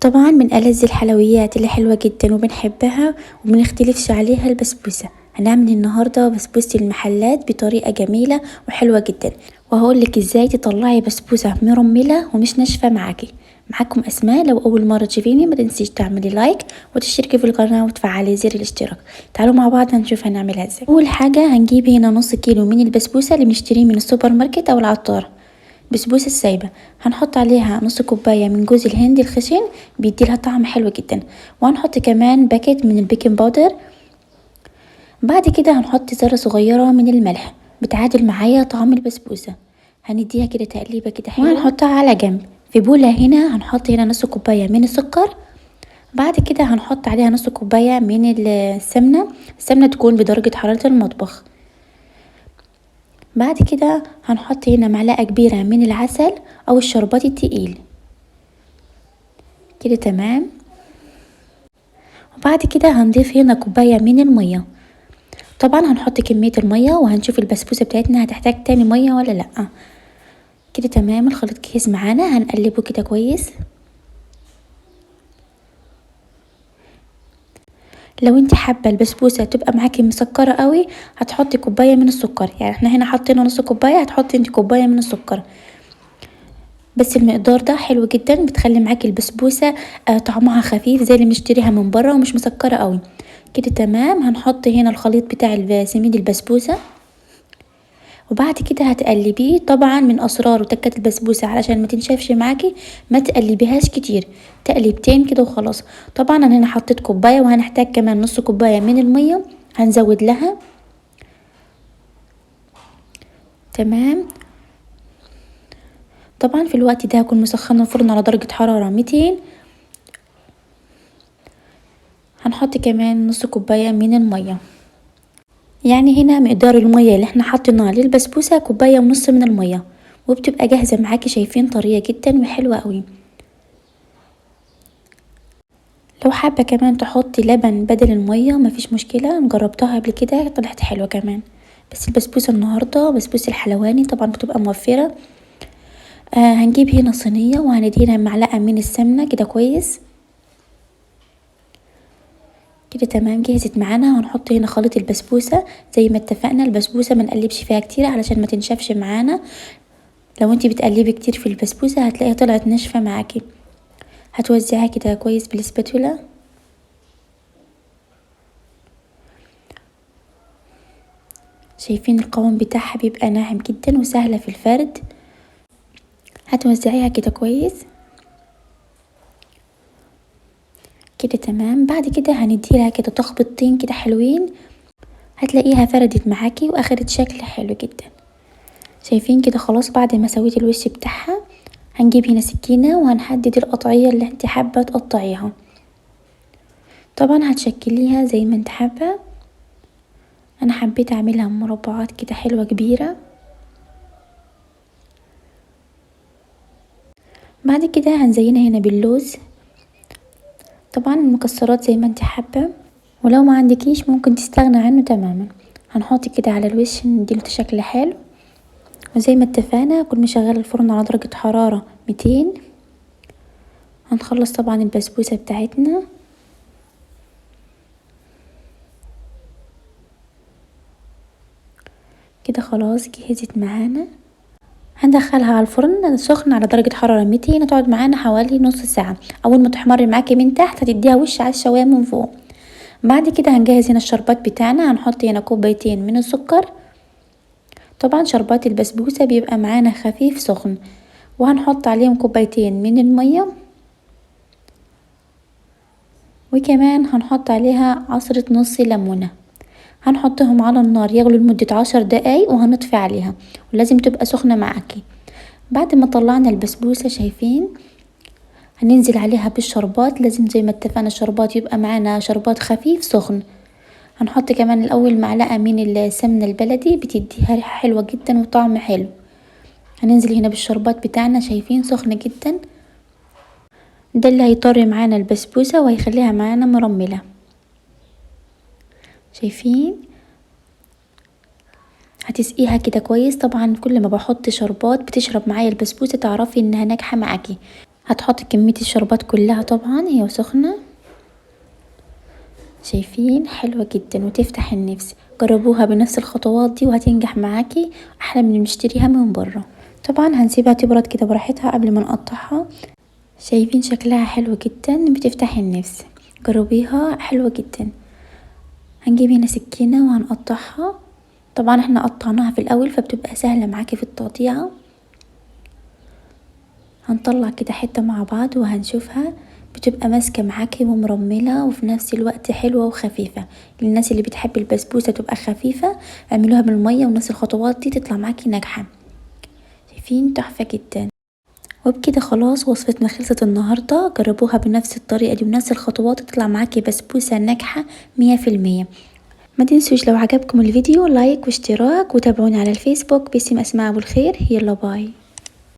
طبعا من ألذ الحلويات اللي حلوة جدا وبنحبها ومنختلفش عليها البسبوسة. هنعمل النهاردة بسبوسة المحلات بطريقة جميلة وحلوة جدا، وهقولك ازاي تطلعي بسبوسة مرملة ومش ناشفة معاكي. معاكم أسماء، لو أول مرة تشوفيني ما تنسيش تعملي like وتشتركي في القناة وتفعلي زر الاشتراك. تعالوا مع بعض هنشوف هنعملها ازاي. أول حاجة هنجيب هنا نص كيلو من البسبوسة اللي بنشتريه من السوبر ماركت أو العطار، بسبوسة السايبة. هنحط عليها نص كوباية من جوز الهند الخشن، بيديلها طعم حلو جدا، وهنحط كمان باكيت من ال baking powder. بعد كده هنحط ذرة صغيرة من الملح بتعادل معايا طعم البسبوسة. هنديها كده تقليبة كده حلوة وهنحطها على جنب. في بولة هنا هنحط هنا نص كوباية من السكر. بعد كده هنحط عليها نص كوباية من السمنة، السمنة تكون بدرجة حرارة المطبخ. بعد كده هنحط هنا معلقة كبيرة من العسل أو الشربات التقيل كده، تمام. وبعد كده هنضيف هنا كوباية من المية. طبعا هنحط كمية المية وهنشوف البسبوسة بتاعتنا هتحتاج تاني مية ولا لأ. كده تمام، الخليط جاهز معانا، هنقلبه كده كويس. لو انت حابة البسبوسة تبقى معاكي مسكرة قوي هتحطي كوباية من السكر، يعني احنا هنا حطينا نص كوباية، هتحطي انت كوباية من السكر، بس المقدار ده حلو جدا، بتخلي معاكي البسبوسة طعمها خفيف زي اللي بنشتريها من بره ومش مسكرة قوي كده، تمام. هنحط هنا الخليط بتاع سميد البسبوسة، وبعد كده هتقلبيه. طبعا من اسرار وتكات البسبوسه علشان ما تنشفش معاكي ما تقلبيهاش كتير، تقلبتين كده وخلاص. طبعا انا هنا حطيت كوباية وهنحتاج كمان نص كوباية من المية هنزود لها، تمام. طبعا في الوقت ده هكون مسخنه الفرن على درجه حرارة 200. هنحط كمان نص كوباية من المية، يعني هنا مقدار المية اللي احنا حاطينها للبسبوسة كوباية ونص من المية، وبتبقى جاهزة معاكي. شايفين طرية جدا وحلوة قوي. لو حابة كمان تحطي لبن بدل المية مفيش مشكلة، جربتها قبل كده طلعت حلوة كمان. بس البسبوسة النهاردة بسبوسة الحلواني طبعا بتبقى موفرة. هنجيب هنا صينية وهندهنها معلقة من السمنة كده كويس كده، تمام. جهزت معانا. هنحط هنا خليط البسبوسة زي ما اتفقنا، البسبوسة ما نقلبش فيها كتير علشان ما تنشفش معانا. لو انتي بتقلبي كتير في البسبوسة هتلاقيها طلعت ناشفة معاكي. هتوزعيها كده كويس بالسباتولا. شايفين القوام بتاعها بيبقى ناعم جدا وسهلة في الفرد. هتوزعيها كده كويس كده، تمام. بعد كده هنديلها كده تخبطتين كده حلوين، هتلاقيها فردت معاكي واخدت شكل حلو جدا. شايفين كده خلاص. بعد ما سويت الوش بتاعها هنجيب هنا سكينة وهنحدد القطعية اللي انت حابة تقطعيها. طبعا هتشكليها زي ما انت حابة. انا حبيت اعملها مربعات كده حلوة كبيرة. بعد كده هنزينها هنا باللوز، طبعا المكسرات زي ما انت حابة، ولو ما عندكيش ممكن تستغنى عنه تماما. هنحط كده على الوش نديله شكل حلو. وزي ما اتفقنا كل مشغله الفرن على درجة حرارة 200. هنخلص طبعا البسبوسة بتاعتنا. كده خلاص جهزت معانا. هندخلها على الفرن سخن على درجة حرارة 200، هتقعد معانا حوالي نص ساعة. أول ما تحمر معاكي من تحت هتديها وش على الشواية من فوق. بعد كده هنجهز هنا الشربات بتاعنا. هنحط هنا كوبايتين من السكر، طبعا شربات البسبوسة بيبقى معانا خفيف سخن، وهنحط عليهم كوبايتين من المية، وكمان هنحط عليها عصرة نص ليمونة. هنحطهم على النار يغلوا لمدة 10 دقايق وهنطفي عليها، ولازم تبقى سخنة معاكي. بعد ما طلعنا البسبوسة شايفين هننزل عليها بالشربات. لازم زي ما اتفقنا الشربات يبقى معانا شربات خفيف سخن. هنحط كمان الأول معلقة من السمنة البلدي، بتديها ريحة حلوة جدا وطعم حلو. هننزل هنا بالشربات بتاعنا، شايفين سخن جدا. ده اللي هيطري معانا البسبوسة وهيخليها معانا مرملة. شايفين هتسقيها كده كويس. طبعا كل ما بحط شربات بتشرب معايا البسبوسة، تعرفي انها ناجحة معاكي. هتحطي كمية الشربات كلها طبعا هي وسخنة. شايفين حلوة جدا وتفتح النفس. جربوها بنفس الخطوات دي وهتنجح معاكي احلى من اللي بنشتريها من بره. طبعا هنسيبها تبرد كده براحتها قبل ما نقطعها. شايفين شكلها حلو جدا، بتفتح النفس. جربيها حلوة جدا. هنجيب هنا سكينة وهنقطعها. طبعا احنا قطعناها في الاول فبتبقى سهلة معاكي في التقطيعة. هنطلع كده حتة مع بعض وهنشوفها، بتبقى ماسكة معاكي ومرملة وفي نفس الوقت حلوة وخفيفة. للناس اللي بتحب البسبوسة تبقى خفيفة اعملوها بالمية ونفس الخطوات دي تطلع معاكي ناجحة. شايفين تحفة جدا. وبكده خلاص وصفتنا خلصت النهاردة. جربوها بنفس الطريقة دي ونفس الخطوات تطلع معاكي بسبوسة ناجحة 100%. ما تنسوش لو عجبكم الفيديو like واشتراك، وتابعوني على الفيسبوك باسم أسماء أبو الخير. يلا bye.